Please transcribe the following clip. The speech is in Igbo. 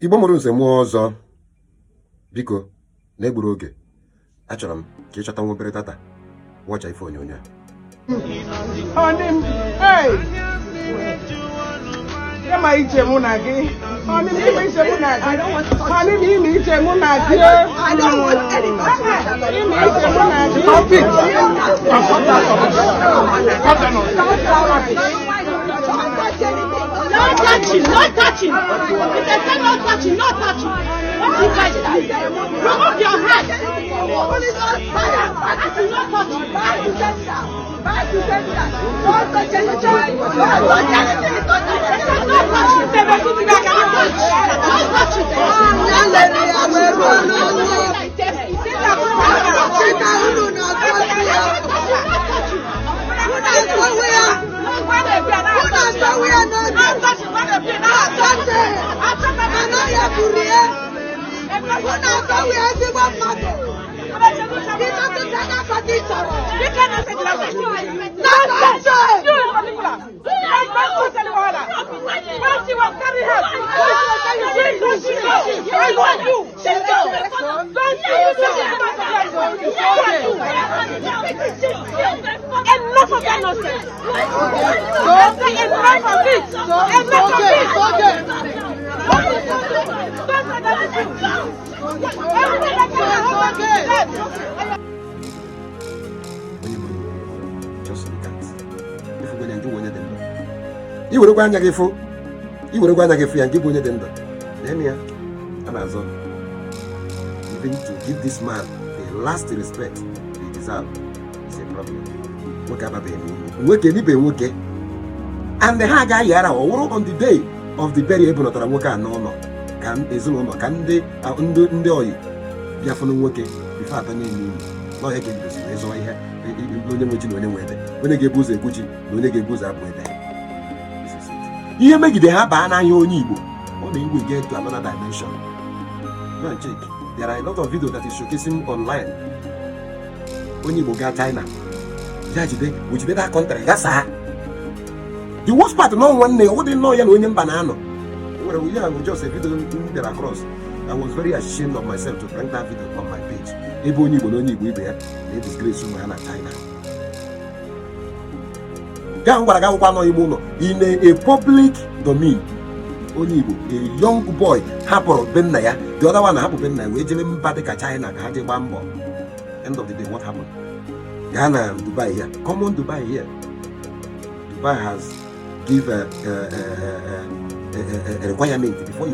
Igbo mụrụ nze mụọ ọzọ, biko, na-egburu oge, achọrọ m ka ị chọta nwa obere data, watcha ife onyonyo a. Honey m, hey! Ịma ije mụ na gị. Honey m, ime ije mụ na gị. Honey m, ime ije mụ na gị. I don't want any touch. Ime ije mụ na gị. Stop it! Stop that rubbish. Stop that nonsense. Don't touch anything. No touching, no touching. If they say no touching, no touching. What you guys do? Remove your hand. Holy Ghost, fire. I say no touching. Back to sender. Back to sender. Don't touch anything. Don't touch anything. Don't touch They say anything. no touching. No touch. No touching. Ya lere ya wee ruo n'ọnụ. Chika unu na-akọzi ya. Unu akọwe ya. Unu akọwe ya n'oge. Na-akọzi. Anaghị ekwuru ya. Unu akọwe ya ezigbo mmadụ. Ịmetụta n'afọ gị chọrọ. Na-akọzi. Enough of that nonsense. Enough of it. Enough of it. Don't say that to you. Everything that can happen. Onye gburu, just look at ịfụgo ya, nke bụ onye dị ndụ. I werekwa anya gị fụ, i werekwa anya gị fụ ya, nke bụ onye dị ndụ. Lee ya, a na-azọ. Even to give this man the last respect he deserve is a problem. Nwoke ababeghị n'ihu nwoke n'ibe nwoke, and ha agaghị ara ọ wụrụ on the day of the burial ebunatara nwoke a n'ụlọ ka ezinụlọ ka ndị oyi bịa fụnụ nwoke before atanye n'imi n'ọhịa ka ebidoziri ịzọ ihe, onye nwe ji na onye nwe ede, onye ga-ebu ụzọ egwu ji na onye ga-ebu ụzọ abụ ede. This is it. Ihe megide ha baa n'ahịa onye Igbo, ọ na-ewe get to another dimension. Go and check. There are a lot of videos that is showcasing online. Onye Igbo gaa China, ya jide o jide that country ghasaa. The worst part, nọ nwanne ya, ọ dị nnọọ ya na onye mba na-anọ. Nwere ihe ahụ, just a video m bịara across. I was very ashamed of myself to bring that video on my page, ebe onye Igbo na onye Igbo ibe ya na-edisgrace ụmụ ya na China. Gaa, m gwara gị, akwụkwọ anọ ime ụlọ in a public domain. Onye Igbo, a young boy, hapụrụ be nna ya, the other one hapụ be nna ya wee jebe mba dịka China ka ha jee gbaa mbọ. End of the day, what happened? Gaa na Dubai here, common Dubai here. Dubai has give a requirement before you